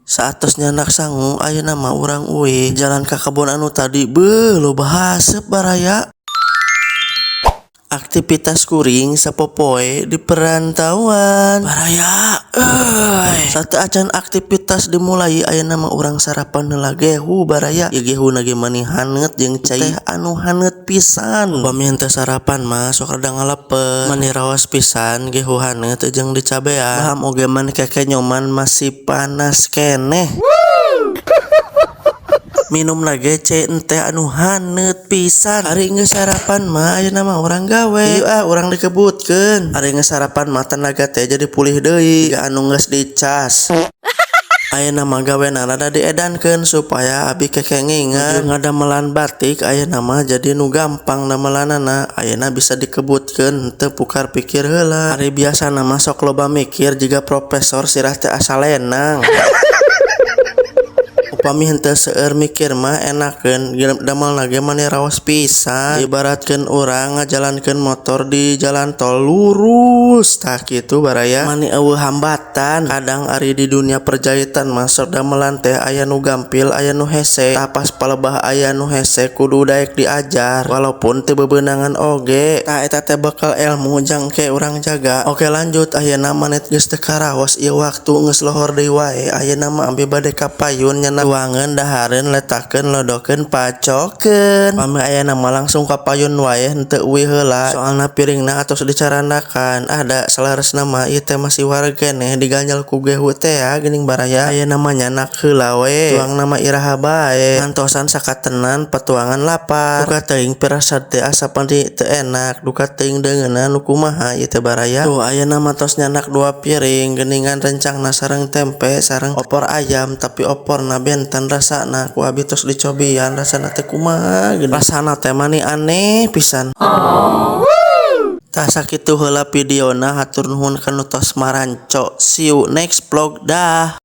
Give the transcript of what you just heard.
Saatos nyandak sangu, ayeuna mah urang uih jalan ka kebon anu tadi. Beuh, loba haseup, baraya. Aktivitas kuring sapopoe di perantauan, baraya euy. Sateuacan aktivitas dimulai, ayeuna mah urang sarapan heula gehu, baraya. Ieu gehuna ge mani haneut jeung cai teh anu haneut pisan. Upami henteu sarapan mah sok rada ngalepet. Mani raos pisan gehu haneut jeung dicabean. Baham oge mani kekenyoman, masih panas keneh. Minumna ge cai teh anu haneut pisan. Ari geus sarapan mah, ayeuna mah urang gawe. Hayu ah, urang dikebutkeun. Ari geus sarapan mah tanaga teh jadi pulih deui jiga anu geus dicas. Ayeuna mah gawena rada diedankeun supaya abi kekengingan. Nuju ngadamelan batik ayeuna mah jadi nu gampang damelanana. Ayeuna bisa dikebutkeun, henteu pukar pikir heula. Ari biasana mah sok loba mikir jiga profesor, sirah teh asa lenang. Upami henteu seueur mikir mah enakeun damelna ge, mani raos pisan. Ibaratkeun urang ngajalankeun motor di jalan tol lurus, tah kitu, baraya, mani euweuh hambatan. Kadang ari di dunia perjahitan mah sok damelan teh aya nu gampil, aya nu hese. Tah, pas palebah aya nu hese kudu daek diajar walaupun teu bebeunangan oge. Tah, eta teh bekal ilmu jang ke urang jaga. Oke, lanjut. Ayeuna menit geus teu karaos ieu, waktu geus lohor deui wae. Ayeuna mah abi bade ka payun nyandak tuangeun, dahareun, letakeun, lodokeun, pacokeun. Pami ayeuna mah langsung ka payun wae, henteu uih heula, soalna piringna atos dicarandakan. Ah, da saleresna mah ieu teh masih wareg keneh, diganjel ku gehu teh ya geuning, baraya. Ayeuna mah nyandak heula we, tuangna mah iraha bae. Ngantosan sakatenan patuangan lapar, duka teuing pirasat teh asa mani teu enak, duka teuing deungeunna nu kumaha ieu teh, baraya. Tuh, ayeuna mah tos nyandak dua piring geuningan. Rencangna sareng tempe sareng opor ayam, tapi oporna benten rasana. Ku abi tos dicobian, rasana teh kumaha geuning, rasana teh mani aneh pisan. Tah, sakitu heula videona. Hatur nuhun kanu tos maranco. See you next vlog, dah.